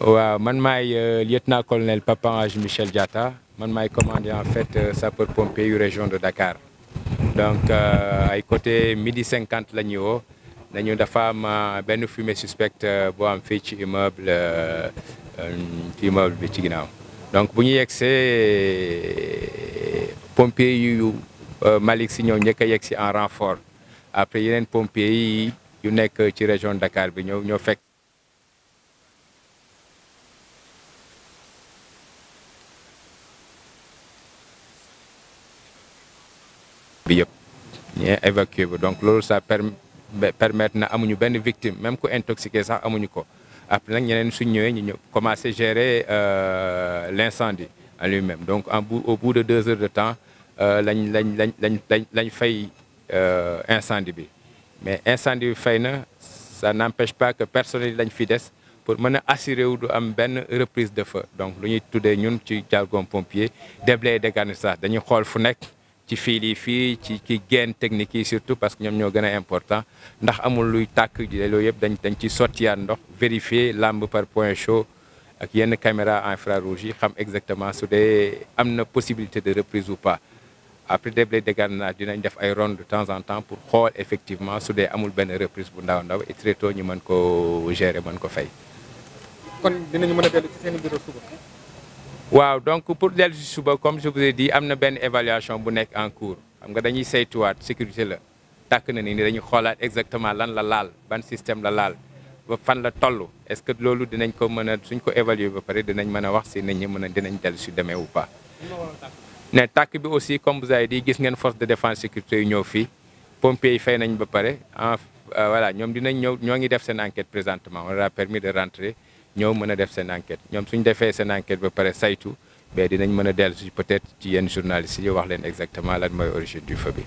waaw man maay lieutenant-colonel Papa Ange Michel Diatta man maay commandé en fait sapeur-pompier yu région de Dakar donc ay côté 12h50 la ñu woo nañu dafa am benn fumée suspecte boo am fii ci immeuble bi ci ginnaaw donc bu ñu yegsee pompier yu Malick Sy ñëw njëkk a yegsi en renfort après yeneen pompier yi yu nekk ci région de Dakar bi ñoo fekk. bi yëpp ñee évacué ba donc loolu ça permettre na amuñu benn victime même ku intoxiqué sax amuñu ko après nag ñeneen suñ ñëwee ñu commencé gérer l'incendie en lui-même donc au bout de 2 heures de temps lañ fay incendie bi mais incendie bi fay na ça n'empêche pas que personnel yi lañ fi des pour mën a assurer wu du am benn reprise de feu donc lu ñuy tuddee ñun ci jargon pompier déblayer dégarnissage dañuy xool fu nekk ci fil yi fii ci gaine technique yi surtout parce que ñoom ñoo gën a important ndax amul luy tàkk loolu yëpp dañ ci sottiyaat ndox vérifier lampe par point chaud ak yenn caméra infrarouge yi xam exactement su dee am na possibilité de reprise ou pas après déblayer dégarnissage dinañ def ay ronde de temps en temps pour xool effectivement su dee amul benn reprise bu ndaw et très tôt ñu mën ko gérer mën ko fay. kon dinañu mën a dellu ci seen bureau suba. waaw donc pour dellu si suba comme je vous ai dit am na benn évaluation bu nekk en cours xam nga dañuy saytuwaat sécurité la tàkk na ni dañuy xoolaat exactement lan la laal ban système la laal ba fan la toll est-ce que loolu dinañ ko mën a suñ ko évaluer ba pare dinañ mën a wax si nit ñi dinañ dellu si demee ou pas. ne tàkk bi aussi comme vous avez dit gis ngeen force de défense sécurité yu ñëw fii pompiers yi fay nañ ba pare voilà ñoom dinañ ñëw ñoo ngi def seen enquête présentement on leur a permis de rentrer. ñoo mën a def seen enquête ñoom suñ defee seen enquête ba pare saytu mais dinañ mën a dellu si peut-être ci yenn journalistes yi wax leen exactement lan mooy origine du feu bi.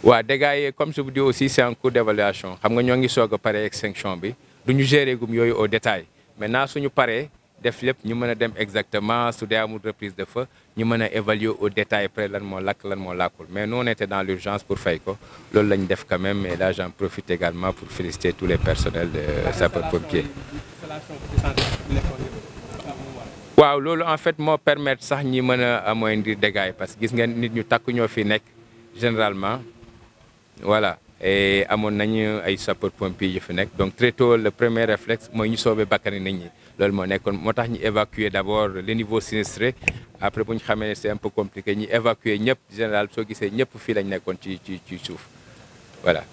waaw dégâts yi comme je vous dis aussi c'est en cours d'évaluation xam nga ñoo ngi soog a pare extinction bi du ñu gérer gum yooyu au détail maintenant suñu paree def lépp ñu mën a dem exactement su dee amul reprise de feu ñu mën a évaluer au détail après lan moo lakk lan moo lakkul mais nous on était dans l'urgence pour fay ko loolu lañ def quand même et là j'en profite également pour féliciter tous les personnels de sapeurs-pompiers. waaw loolu en fait moo permettre sax ñi mën a amoindrir dégâts yi parce que gis ngeen nit ñu takk ñoo fi nekk généralement voilà et amoon nañu ay sapeurs-pompiers yu fi nekk donc très tôt le premier réflexe mooy ñu sauver bakkani nit ñi. loolu moo nekkoon moo tax ñu évacuer d'abord les niveaux sinistrés après bu ñu xamee ne c'est un peu compliqué ñu évacuer ñëpp général soo gisee ñëpp fii lañ nekkoon ci suuf voilà.